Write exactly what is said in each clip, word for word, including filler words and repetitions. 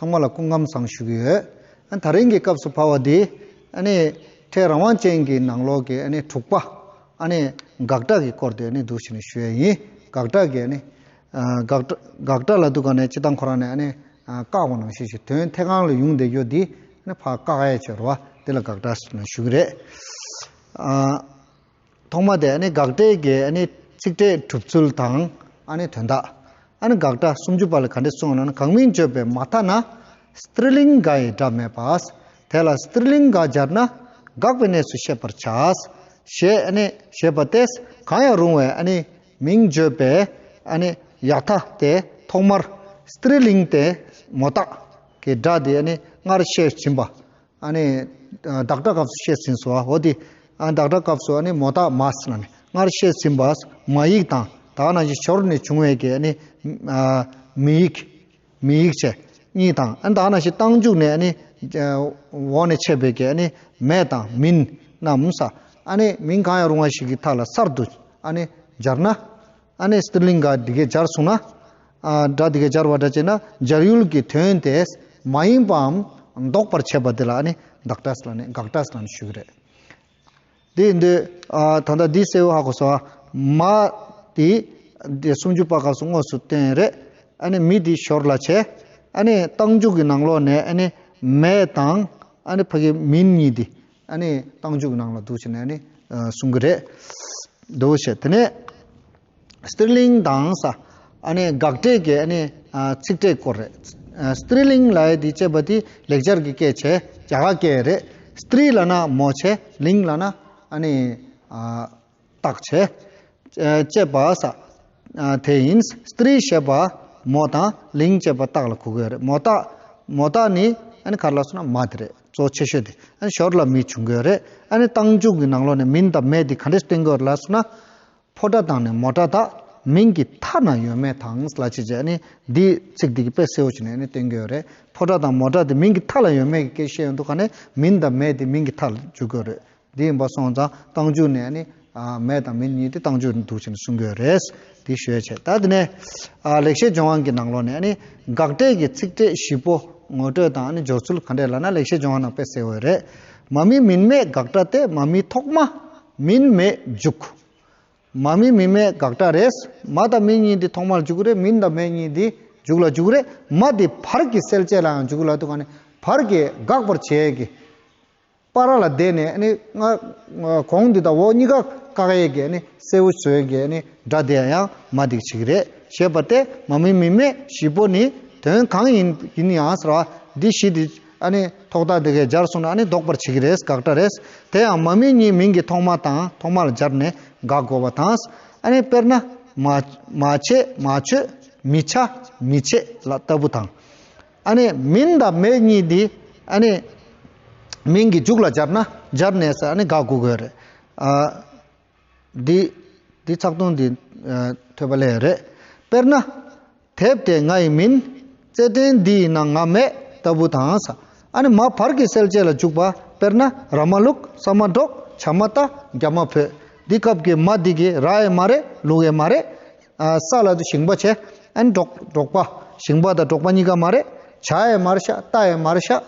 ཚང་མ་ལ་སྐུ་ཁམས་བཟང་ཞུ་གི་ཡོད། ཨ་ད་རིང་གི་སྐབས་སུ་བབས་པ་འདི་ཨ་ནི་ཕྲད་རང་དབང་ཅན་གྱི་ནང་ལོགས་ཀྱི་ཨ་ནི་དྲུག་པ། ཨ་ནི་དགག་སྒྲ་གི་སྐོར་དེ་ཨ་ནི་འདུག་བྱས་ནས་ཞུ་ཡས་ཡིན། དགག་སྒྲ་གི་ཨ་ནི་ཨ་དགག་སྒྲ་དགག་སྒྲ་ལབ་དུས་ག་ནས་སྤྱིར་བཏང་ཁོ་རང་ནས་ཨ་ནི་ཨ་བཀག་པ་ནང་བཞིན་ཞིག་དོན་ཐད་གང་ལ་ཡོང་བསྡད་ཡོད་འདི་ཨ་ནི་ཕར་བཀག་ཡས་ཆེད་རེད་བ། དེ་ལ་དགག་སྒྲ་ཟེར་ནས་ཞུ་གི་རེད། ཨ། ཐོག་མ་དེ་ཨ་ནི་དགག་སྒྲའི་གི་ཨ་ནི་ཚིག་ཕྲད་གྲུབ་ཚུལ་དང་ཨ་ནི་དོན་དག་ཨ་ནི་དགག་སྒྲ་སུམ་ཅུ་པ་ལ་ག་འདྲ་གསུངས་ན། གང་མིང་བརྗོད་པའི་མ་མཐའ་ན་སྟྲི་ལིང་ག་ཡི་སྒྲ་མེད་པ། དེ་ལ་སྟྲི་ལིང་ག་སྦྱར་ན་དགག་པའི་གནས་སུ་ཤེས་པར་བྱ། ཞེས་ཨ་ནི་ཞེས་པ་སྟེ། གང་ཡང་རུང་བའི་ཨ་ནི་མིང་བརྗོད་པའི་ཨ་ནི་ཡ་མཐའ་དེ་ཐོག་མར་སྟྲི་ལིང་སྟེ་མོ་རྟགས་ཀྱི་སྒྲ་དེ་ཨ་ནི་སྔར་བཤད་ཟིན་པ། ཨ་ནི་ཨ་བདག་སྒྲ་སྐབས་སུ་བཤད་ཟིན་སོང་བ། འོ་དེ་ཨ་བདག་སྒྲ་སྐབས་སུ་ཨ་ནི་མོ་རྟགས་མ་ཟེར་ན་ནི་སྔར་བཤད་ཟིན་པ་མ་ཡིག་དང་ད་ག་ནང་བཞིན་ཞོར་ནས་བྱུང་བའི་གི་ཨ་ནི་ཨ་མི་ཡིག་མི་ཡིག་བཅས་གཉིས་དང་། ཨ་ནི་ད་ག་ནང་བཞིན་རྟགས་འཇུག་ནས་ཨ་ནི་ཨ་འོག་ནས་འཆད་པའི་གི་ཨ་ནི་མེ་དང་མིན་རྣམས་ས་ཨ་ནི་མིང་གང་ཡང་རུང་བ་ཞིག་གི་མཐའ་ལ་གསར་དུ་ཨ་ནི་སྦྱར་ན། ཨ་ནི་སྟྲི་ལིང་ག་འདི་གས་སྦྱར་སོང་ན། ཨ་སྒྲ་འདི་གས་སྦྱར་བ་འདྲ་བྱས་ན་སྦྱར་ཡུལ་གྱི་དོན་དེ་མ་ཡིན་པའམ་ལྡོག་པར་བྱེད་པ་འདི་ལ་ཨ་ནི་དགག་སྒྲ་ཟེར་ལབ་ནས་དགག་སྒྲ་ཟེར་ལབ་ནས་ཞུ་གི་རེད། དེ་ཡིན་དུས་ཨ་ད་ལྟ་འདི་གསལ་བོ་ཧ་གོ་སོང་ཨ། མ་དེ་དེ་སུམ་ཅུ་པ་སྐབས་སུ་དངོས་སུ་བསྟན་རེད། ཨ་ནི་མི་དེ་ཞོར་ལ་བྱས། ཨ་ནི་རྟགས་འཇུག་གི་ནང་ལོགས་ནས་ཨ་ནི་མེ་དང་ཨ་ནི་ཕ་གི་མིན་གཉིས་དེ་ཨ་ནི་རྟགས་འཇུག་གི་ནང་ལ་འདུག་བྱས་ནས་ཨ་ནི་ཨ་གསུང་གི་རེད། འདུག་བྱས་དེ་ནས། སྟྲི་ལིང་དང་ས། ཨ་ནི་དགག་སྒྲའི་གི་ཨ་ནི་ཨ་ཚིག་ཕྲད་སྐོར་རེད། ཨ་སྟྲི་ལིང་ལབ་ཡས་དེ་ཅེས་པ་དེ་ལེགས་སྦྱར་གྱི་སྐད་བྱས། རྒྱ་གར་སྐད་རེད། སྟྲི་ལབ་ན་མོ་བྱས། ལིང་ལབ་ན་ཨ་ནི་ཨ་རྟགས་བྱས། ཨ་ཅེས་པ་ས། ཨ་དེ་ཡིན། སྟྲི་ཞེས་པ་མོ་དང་ལིང་ཅེས་པ་རྟགས་ལ་གོ་གི་ཡོད་རེད། མོ་རྟགས་མོ་རྟགས་ནི་ཨ་ནི་ག་རེ་ལབ་སོང་ན་མ་དེ་རེད། གཙོ་ཆེ་ཤོས་དེ། ཨ་ནི་ཞོར་ལ་མི་བྱུང་གི་ཡོད་རེད། ཨ་ནི་རྟགས་འཇུག་གི་ནང་ལོགས་ནས་མིན་དང་མེ་དེ་ག་འདྲས་བསྟན་གྱི་ཡོད་རེད་ལབ་སོང་ན། ཕོ་སྒྲ་དང་ནི་མོ་སྒྲ་དག་མིང་གི་མཐའ་ན་ཡོད་མེད་དང་ལ་བྱེད་བྱས་ནི་འདིའི་ཚིག་འདི་གི་དཔེ་གསལ་བོ་བྱས་ནས་ནི་བསྟན་གྱི་ཡོད་རེད། ཕོ་སྒྲ་དང་མོ་སྒྲ་དེ་མིང་གི་མཐའ་ལ་ཡོད་མེད་ཀྱི་སྐད་བཤད་ཡོང་དུས་ག་ནས་མིན་དང་མེད་དེ་མིང་གི་མཐའ་ལ་འཇུག་གི་ཡོད་རེད། འདི་ཡིན་པ་སོང་ཙང་རྟགས་འཇུག་ནས་ནི་ཨ་མེད་དང་མིན་གཉིས་དེ་རྟགས་འཇུག་ནས་འདུག་བྱས་ནས་གསུང་གི་ཡོད་རེད། འདི་ཞུ་ཡ་བྱས། ད་དེ་ནས་ཨ་ལེགས་བཤད་ལྗོན་དབང་གི་ནང་ལོགས་ནས་ནི་དགག་སྒྲའི་གི་ཚིག་ཕྲད་བཞི་པོ་ངོ་སྤྲོད་དང་ནི་སྦྱོར་ཚུལ་ག་འདྲས་ལབ་ན་ལེགས་བཤད་ལྗོན་དབང་ནང་དཔེ་གསལ་བོ་རེད། མ་མི་མིན་མེད་དགག་སྒྲ་སྟེ། མ་མི་ཐོག་མ་མིན་མེད་འཇུག་མ་མི་མིན་མེད་དགག་སྒྲ་རེད། མ་དང་མིན་གཉིས་འདི་ཐོག་མར་འཇུག་གི་རེད། མིན་དང་མེད་གཉིས་འདི་མཇུག་ལ་འཇུག་གི་རེད། མ་འདི་བར་གྱི་གསལ་བྱེད་ལའང་འཇུག་གི་ལབ་དུས་ག་ནས་བར་གྱི་དགག་པར་བྱེད་ཀྱི་བར་ལ་བསྡད་ནས་ཨ་ནི་ང་གོང་འདི་དང་འོག་གཉིས་ཀ་བཀག་ཡས་ཀྱི་ཨ་ནི་གསལ་བོ་བཟོ་ཡས་ཀྱི་ཨ་ནི་སྒྲ་དེ་ཡང་མ་འདི་བྱེད་ཀྱི་རེད། ཞེས་པ་སྟེ། མ་མི་མིན་མེད་བཞི་པོ་ནི་དོན་གང་ཡིན་ཡིན་ཡང་ཟེར་བ་འདི་བཞི་འདི། ཨ་ནི་ཐོག་མཐའ་དེ་གས་སྦྱར་སོང་ན་ཨ་ནི་ལྡོག་པར་བྱེད་ཀྱི་རེད། དགག་སྒྲ་རེད། དེ་ཡང་མ་མི་གཉིས་མིང་གི་ཐོག་མ་དང་ཐོག་མ་ལ་སྦྱར་ནས་དགག་དགོས་པ་དང་། ཨ་ནི་དཔེར་ན་མ་མ་བྱེད་མ་བྱོས་མི་བྱ་མི་བྱེད་ལ་ལྟ་བུ་དང་། ཨ་ནི་མིན་དང་མེད་གཉིས་འདི་ཨ་ནི་མིང་གི་མཇུག་ལ་སྦྱར་ན་སྦྱར་ནས་ས་ཨ་ནི་དགག་དགོས་དགོས་རེད། ཨ། འདི་འདི་ཚགས་དུམ་འདི་ཨ་ཐོས་པ་ལས་རེད། དཔེར་ན། དེབ་དེ་ང་ཡི་མིན། རྩེད་འགྲན་འདི་ཡི་ནང་ང་མེད་ལྟ་བུ་དང་ས། ཨ་ནི་མ་བར་གྱི་གསལ་བྱེད་ལ་འཇུག་པ། དཔེར་ན། ར་མ་ལུག་ས་མ་འབྲོག་བྱ་མ་རྟ་རྒྱ་མ་བོད། འདི་སྐབས་ཀྱི་མ་འདི་གི་ར་ཡང་མ་རེད། ལུག་ཡང་མ་རེད། ཨ་ས་ལ་དུ་ཞིང་པ་བྱས། ཨ་ནི་འབྲོག་འབྲོག་པ། ཞིང་པ་དང་འབྲོག་པ་གཉིས་ཀ་མ་རེད། བྱ་ཡང་མ་རེད་ཤག་རྟ་ཡང་མ་རེད་ཤག་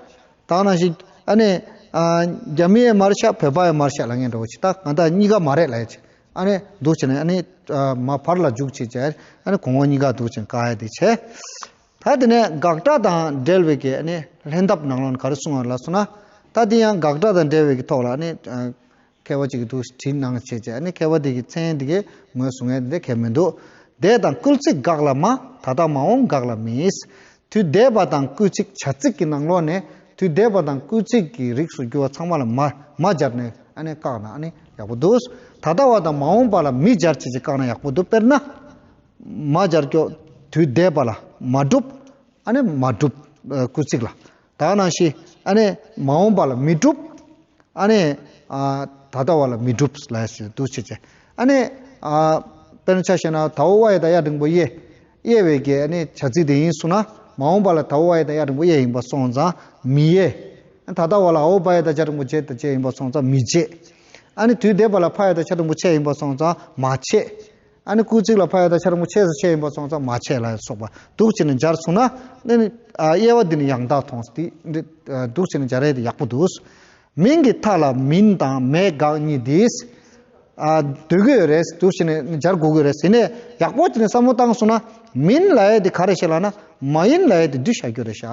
ད་ག་ནང་བཞིན་ཨ་ནི་ཨ་རྒྱ་མི་ཡང་མ་རེད་ཤག་བོད་པ་ཡང་མ་རེད་ཤག་ལབ་མཁན་འདྲ་བོ་ཞིག་ད་ང་དང་གཉིས་ཀ་མ་རེད་ལབ་ཡ་ཅིག་ཨ་ནི་འདུག་བྱས་ནས་ཨ་ནི་ཨ་མ་བར་ལ་འཇུག་བྱས་བྱས་ཨ་ནི་གོང་འོག་གཉིས་ཀ་འདུག་བྱས་བཀག་ཡ་དེ་བྱས། ད་དེ་ནས་དགག་སྒྲ་དང་འབྲེལ་བའི་གི་ཨ་ནི་ལྷན་ཐབས་ནང་ལོགས་ནས་ག་རེ་གསུངས་པ་ལབ་སོང་ན། ད་དེ་ཡང་དགག་སྒྲ་དང་འབྲེལ་བའི་གི་ཐོག་ལ་ཨ་ནི་ཨ་མཁས་པ་ཅིག་གིས་འདུག་བྲིས་གནང་བྱས་བྱས་ཨ་ནི་མཁས་པ་དེ་གི་མཚན་དེ་གས་ངོས་བཟུང་ཡ་དེ་འདྲ་གལ་མི་འདུག་དེ་དང་སྐུལ་ཚིག་དགག་ལ་མ། ད་ལྟ་མ་འོངས་དགག་ལ་མི། དུས་འདས་པ་དང་སྐུལ་ཚིག་བྱ་ཚིག་གི་ནང་ལོགས་ནས་དུས་འདས་པ་དང་སྐུལ་ཚིག་གི་རིགས་སུ་གྱུར་པ་ཚང་མ་ལ་མ་མ་སྦྱར་ནས་ཨ་ནི་བཀག་ན་ཨ་ནི་ཡག་པོ་འདུག་ད་ལྟ་བ་དང་མ་འོངས་པ་ལ་མི་སྦྱར་བྱས་བྱས་བཀག་ན་ཡག་པོ་འདུག་དཔེར་ན། མ་སྦྱར་ཀྱོག་དུས་འདས་པ་ལ་མ་གྲུབ། ཨ་ནི་མ་གྲུབ་ཨ་སྐུལ་ཚིག་ལ། ད་ག་ནང་བཞིན་ཨ་ནི་མ་འོངས་པ་ལ་མི་གྲུབ། ཨ་ནི་ཨ་ད་ལྟ་བ་ལ་མི་འགྲུབ་ལབ་ཡ་ཞིག་འདུག་བྱས་བྱས། ཨ་ནི་ཨ་དཔེར་ན་ཆ་བཞག་ན་དའོ་བ་ཡ་དང་གཡའ་འགྲེང་བུ་གཡས། གཡས་པའི་གི་ཨ་ནི་བྱ་ཚིག་དེ་ཡིན་གསུངས་ན། མ་འོངས་པ་ལ་དའོ་བ་ཡ་དང་གཡའ་འགྲེང་བུ་གཡས་ཡིན་པ་སོང་ཙང་མི་གཡས། ད་ལྟ་བ་ལ་འའོ་བ་ཡ་དང་གཡའ་འགྲེང་བུ་བྱེད་དང་བྱེད་ཡིན་པ་སོང་ཙང་མི་བྱེད། ཨ་ནི་དུས་འདས་པ་ལ་ཕ་ཡ་དང་ཕྱ་འགྲེང་བུ་ཕྱེད་ཡིན་པ་སོང་ཙང་མ་ཕྱེད། ཨ་ནི་སྐུལ་ཚིག་ལ་ཕ་ཡ་བཏགས་ཆ་རིང་པོ་ཆེ་སོ་ཆེ་ཡིན་པ་སོང་ཙང་མ་ཆེ་ལ་སོགས་པ་འདུག་བྱས་ནས་སྦྱར་སོང་ན། ཨ་ནི་ཨ་དབྱེ་བ་འདི་ནི་ཡང་དག་མཐོང་སྟེ་འདི་ཨ་འདུག་བྱས་ནས་སྦྱར་ཡས་དེ་ཡག་པོ་འདུག་མིང་གི་མཐའ་ལ་མིན་དང་མེད་དགག་གཉིས་འདིས། ཨ་འདོད་ཀྱི་ཡོད་རེད། འདུག་བྱས་ནས་སྦྱར་དགོས་ཀྱི་རེད། ཡིན་ནའི་ཡག་པོ་བྱས་ནས་བསམ་བློ་བཏང་སོང་ན། མིན་ལབ་ཡས་དེ་ག་རེ་བྱེད་ལབ་ན། མ་ཡིན་ལབ་ཡས་དེ་འདི་བཞག་རྒྱུ་རེད་ཤག་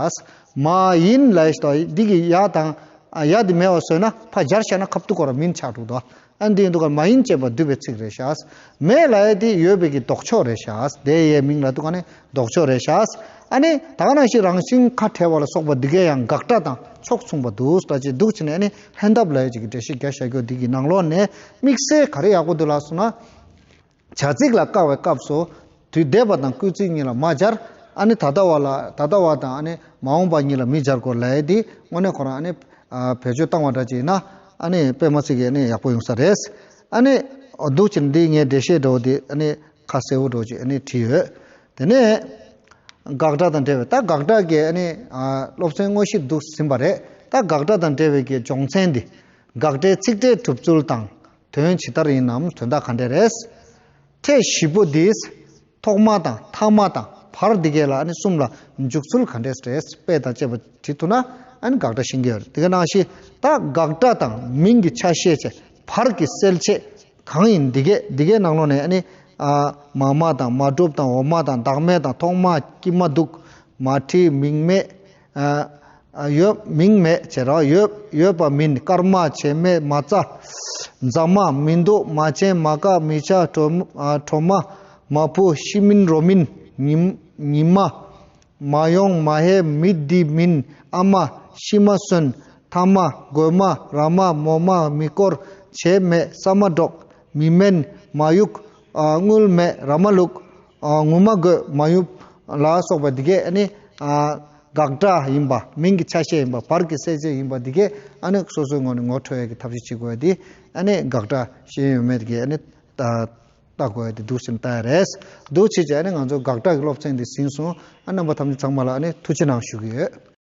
མ་ཡིན་ལབ་ཡས་དེ་འདི་གི་ཡ་དང་ཨ་ཡ་དེ་མེད་པ་བཟོས་ན་ཕར་སྦྱར་བཞག་ན་ཁ་ཐུག་ཁོ་རང་མིན་ཆགས་འགྲོ་འདུག་ཨ་འདི་ཡིན་དུས་ཀ་མ་ཡིན་ཅེས་པ་བསྡུས་པའི་ཚིག་རེད་ཤག་མེད་ལབ་ཡས་དེ་ཡོད་པའི་གི་ལྡོག་ཕྱོགས་རེད་ཤག་དེ་ཡའི་མིང་ལ་འདུག་ག་ནི་ལྡོག་ཕྱོགས་རེད་ཤག་ཨ་ནི་ད་ག་ནང་བཞིན་རང་བཞིན་ཁ་བྲལ་བ་ལ་སོགས་པ་འདི་གའི་ཡང་དགག་སྒྲ་དང་ཕྱོགས་མཚུངས་པ་འདུག་ད་ཅི་འདུག་བྱས་ནས་ཨ་ནི་ལྷན་ཐབས་ལབ་ཡས་ཅིག་གི་འགྲེལ་བཤད་རྒྱག་བཞག་རྒྱུ་འདི་གི་ནང་ལོགས་ནས་དམིགས་བསལ་ག་རེ་ཡག་པོ་འདུག་ལབ་སོང་ན། བྱ་ཚིག་ལ་དགག་པའི་སྐབས་སུ་དུས་འདས་པ་དང་སྐུལ་ཚིག་གཉིས་ལ་མ་སྦྱར། ཨ་ནི་ད་ལྟ་བ་ལ་ད་ལྟ་བ་དང་ཨ་ནི་མ་འོངས་པ་གཉིས་ལ་མི་སྦྱར་དགོས་ལབ་ཡས་དེ་དངོས་གནས་ཁོ་རང་ཨ་ནི་ཨ་བེད་སྤྱོད་བཏང་བ་འདྲ་ཅིག་ཡིན་ན། ཨ་ནི་དཔེ་མ་ཚིག་གི་ཨ་ནི་ཡག་པོ་ཡོང་ས་རེད། ཨ་ནི་འདུག་བྱས་ནས་འདི་ངའི་འགྲེལ་བཤད་འདྲ་བོ་དེ་ཨ་ནི་ཁ་གསལ་བོ་འདྲ་བོ་ཅིག་ཨ་ནི་བྲིས་ཡོད། དེ་ནས་དགག་སྒྲ་དང་འབྲེལ་བའི་ད་དགག་སྒྲ་གི་ཨ་ནི་ཨ་སློབ་ཚན་དངོས་གཞི་འདུག་ཟིན་པ་རེད། ད་དགག་སྒྲ་དང་འབྲེལ་བའི་གི་སྦྱོང་ཚན་འདི། དགག་སྒྲའི་ཚིག་ཕྲད་གྲུབ་ཚུལ་དང་། དོན་ཇི་ལྟར་ཡིན་ནམ། དོན་དག་ག་འདྲ་རེད། ཕྲད་བཞི་པོ་འདིས་ཐོག་མ་དང་ཐ་མ་དང་བར་འདི་གས་ལ་ཨ་ནི་གསུམ་ལ་འཇུག་ཚུལ་ག་འདྲས་རེད། དཔེ་དང་བཅས་པ་བྲིས་ཐུབ་ན་ཨ་ནི་དགག་སྒྲ་ཤེས་ཀྱི་ཡོད་རེད། དེ་ག་ནང་བཞིན་ད་དགག་སྒྲ་དང་མིང་གི་ཆ་ཤས་བཅས་བར་གྱི་གསལ་བྱེད་གང་ཡིན་འདི་གས་འདི་གས་ནང་ལོགས་ནས་ཨ་ནི་ཨ་མ་མ་དང་མ་གྲུབ་དང་འོ་མ་དང་བདག་མེད་དང་ཐོག་མ་སྐྱིད་མ་སྡུག་མ་བྲིས་མིང་མེད། ཨ་ཨ་ཡོད་མིང་མེད་བྱས་ར་ཡོད་ཡོད་པ་མིན། སྐར་མ་བྱེ་མེད་མ་རྩ་རྫ་མ་མི་འདུག་མ་བྱན་མ་དཀར་མི་ཆགས་གྲོ་ཨ་གྲོ་མ་མ་བུ་ཤི་མིན་རོ་མིན་ཉི་ཉི་མ་མ་ཡོང་མ་ཧེ་མི་འདི་མིན་ཨ་མ་ཤི་མ་གསོན་ཐ་མ་རྒོད་མ་ར་མ་མོ་མ་མི་སྐོར་བྱེ་མེད་ས་མ་འབྲོག་མི་དམན་མ་ཡུག་ཨ་དངུལ་མེད་ར་མ་ལུག་ཨ་ངུ་མ་དགོད་མ་ཡུབ་ལ་སོགས་པ་འདི་གས་ཨ་ནི་ཨ་དགག་སྒྲ་ཡིན་པ། མིང་གི་ཆ་ཤས་ཡིན་པ། བར་གྱི་གསལ་བྱེད་ཡིན་པ་འདི་གས་ཨ་ནི་སོ་སོའི་ངོས་ནས་ངོ་འཕྲོད་ཡས་ཀྱི་ཐབས་ཤེས་བྱེད་དགོས་ཡ་དེ་ཨ་ནི་དགག་སྒྲ་ཤེས་ཡོན་ཡོད་མེད་དེ་གས་ཨ་ནི་ལྟ་ལྟ་དགོས་ཡ་དེ་འདུག་ཟིན་ལྟ་ཡ་རེད། འདུག་བྱས་ཀྱི་ཨ་ནི་ང་ཚོ་དགག་སྒྲ་གི་སློབ་ཚན་འདི་ཟིན་སོང་། ཨ་རྣམ་པ་ཐམས་ཅད་ཚང་མ་ལ་ཨ་ནི་ཐུགས་རྗེ་གནང་ཞུ་གི་ཡོད།